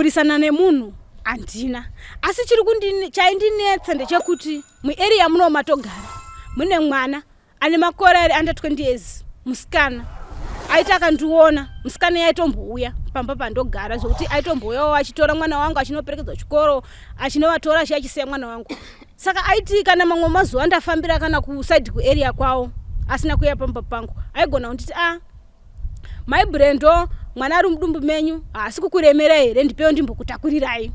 Kukumburisana nemunhu handina, asi chiri chaindinetsa ndechekuti muarea muno matogara mune mwana ane makore ari under 20 years, musikana aiti akandiona, musikana yaitombouya pamba pandogara, zvokuti aitombouyawo achitora mwana wangu achinoperekedzwa chikoro, achinovatora achiya achisiya mwana wangu. Saka aiti kana mamwe mazuva ndafambira kana kusaidi kuarea kwavo asina kuuya pamba pangu, aigona kunditi, a ah, mai Brendo, mwana ari mudumbu menyu haasi kukuremera here? Ndipewo ndimbokutakurirai.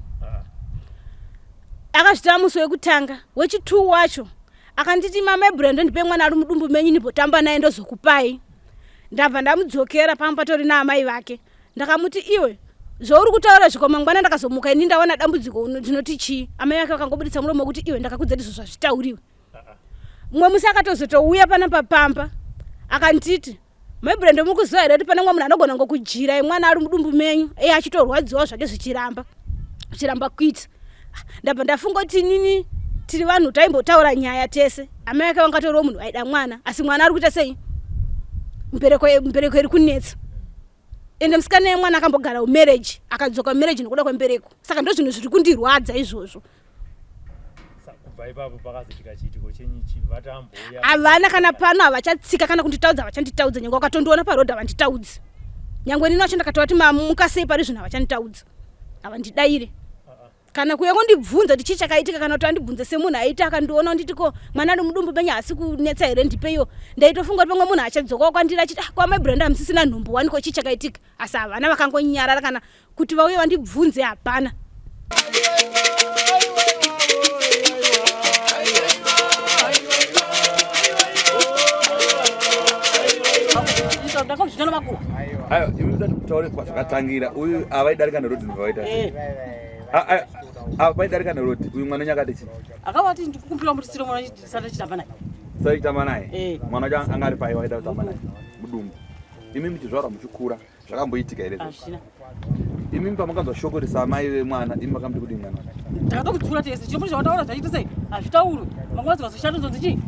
Akazvitira musi wekutanga. Wechitu wacho akanditi, mamai Brendo, ndipe mwana ari mudumbu menyu ndimbotamba naye, ndozokupai. Ndabva ndamudzokera pamba patori naamai vake. Ndakamuti, iwe, zvauri kutaura zviko, mangwana ndakazomuka ini ndawana dambudziko, ndinoti chii? Amai vake vakangobuditsa muromo wekuti, iwe, ndakakudza ndizvo zvazvitauriwe. Mumwe musi akatozotouya panapa pamba akanditi, mai Brendo, muri kuziva here kuti pane mumwe munhu anogona ngokujirai mwana ari mudumbu menyu, iye achitorwadziwa zvake, zvichiramba zvichiramba kuita? Ndabva ndafunga kuti inini tiri vanhu taimbotaura nyaya tese, amai vake vangatoriwo munhu aida mwana, asi mwana ari kuita sei? Mbereko, mbereko iri kunetsa. Ende musikana yemwana akambogara mumarriage, akadzoka mumarriage nokuda kwembereko. Saka ndo zvinhu zviri kundirwadza izvozvo. Kubva ipapo pakazoitika chiitiko chenyichi, vatambouya? Havana kana pano, havachatsika kana kunditaudza, havachanditaudza. Nyange wakatondiona parodhi havanditaudzi. Nyange nini wacho ndakatovati mamuka sei pari zvinhu, havachanditaudza, havandidaire kana kuuya kundibvunza kuti chii chakaitika, kana kuti andibvunze semunhu aiti akandiona nditi, ko mwana ari mudumbu menyu haasi kunetsa here? Ndipeiwo. Ndaitofunga kuti pamwe munhu achadzokawo kwandiri achiti, ah, kwamai Brenda hamusisina nhumbu wani, ko chii chakaitika? Asi havana, vakangonyarara, kana kuti vauye vandibvunze hapana. Aiwa, imi muda kutaure kwazvakatangira. Uyu avaidarika nerodhi, ndobva sei? Avaidarika nerodhi, uyu mwana wenyu akati chii? Akavati, ndikukumbira mutisiro mwana tisati tichitamba naye. Sati chitamba naye? Eh. Mwana wacho anga ari pai waida kutamba naye? Mudumbu. Imi muchizvarwa, muchikura, zvakamboitika here? Hazvina. Imi pamakanzwa shoko risamai vemwana, imi makamuti kudii mwana? Takatokutsiura tese, chinomboti zvawataura zvaita sei hazvitaurwi, mangwana zikazoshata zonzi chii,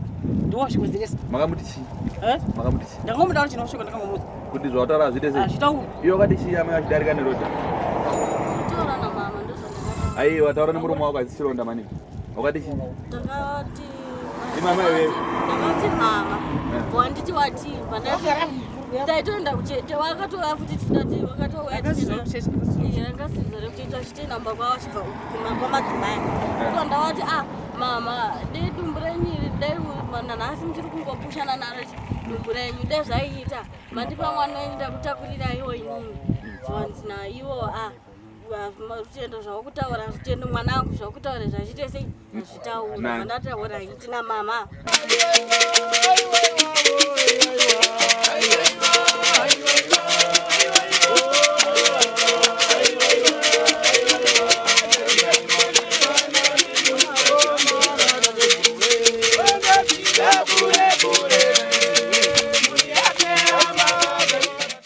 ndowazvikonzeresa. Makamuti chii? Eh? Makamuti chii? Ndakangomudaura chinoshoko ndakangomuudza. Kuti zvawataura hazviite sei? Hazvitaurwi. Iwe wakati chii amai vachidarika nerodhi? Taura namama, ndozvandakataura. Aiwa, taura nemuromo wako, haisi chironda maningi. Wakati chii? Ndakati Imi amai wewe. Ndakati, mama, wanditi watii? Pandati taitoenda kuchete, wakatouya futi, titati wakatouya rangasiza rekuti tachitoenda mumba kwavo achibva kwamadzimai. So ndawati, ah, mama, dei dumbu renyu iri, dai nanhasi muchiri kungopushana naro dumbu renyu, dai zvaiita mandipa mwana wenyu ndakutakuriraiwo inini. Zvanzi naiwo, ah, Rutendo, zvawakutaura, Rutendo mwanangu, zvawakutaura zvachiite sei? Zvitaura. Nani? Ndataura iti namama.